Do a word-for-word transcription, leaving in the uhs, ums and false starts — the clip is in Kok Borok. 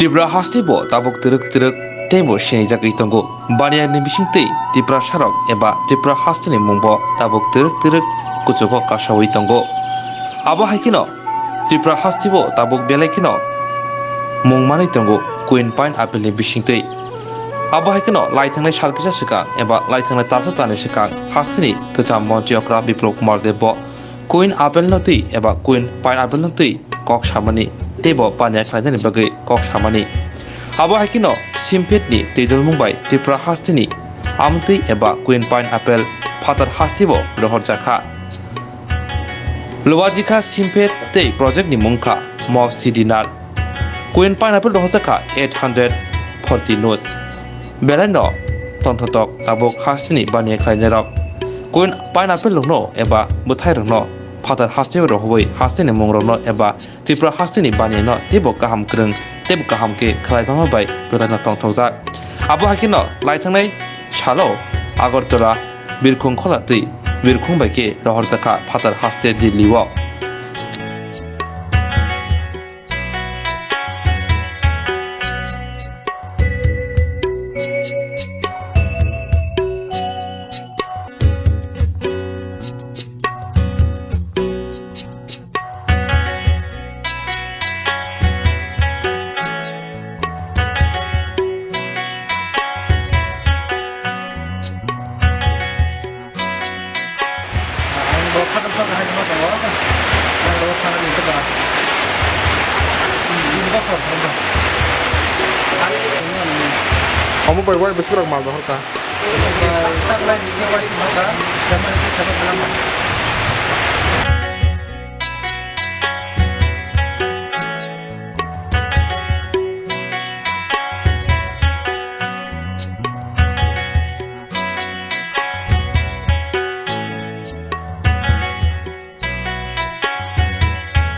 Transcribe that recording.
Tripura haste bo tabuk twrwk twrwk tei bo sinijagwi tongo. Baniya ni bisingtwi Tiprasa rok eba Tripura haste ni mung bo tabuk twrwk twrwk kuchugo kasawi tongo. Abo hai kheno Tripura haste bo tabuk belai kheno mung manwi tongo Queen Pineapple ni bisingtwi. Abo hai kheno lai thangnai sal kisa swkang eba lai thangnai talsa talni swkang haste ni kwcham montri okra Biplab Kumar Deb bo Queen Apple no twi eba Queen Pineapple no twi kok samani tei bo baniya khlainani bagwi kok samani. Abo hai kheno Simpet ni twi dulmung bai Tripura haste ni amtwi eba Queen Pineapple phatar haste bo rohorjakha. Lobajikha Simpet tei project ni mung kha Mob City Nut. Queen Pineapple rohorjakha eight hundred forty nos. Belai no tongthotok tabuk haste ni baniya khlainai rok. Queen Pineapple rokno eba bwthai rokno phatar haste rohorwi haste ni mung rokno eba Tripura haste ni baniya no teibo kaham kwrwng teibo kaham khe khlai bangma bai belai no tongthokjak. Abo hai kheno lai thangnai salo Agartala birkhung khola twi birkhung bai khe rohorjakha phatar haste Delhi o. Ang bo khatam sa hai ma tongo. Ang bo khatam ni kota. Ini ba khatam ba. Omo bai wai bwswk rok mal rohor kha. Sa lai ni wai ma kha. Jaman ni khatam ma.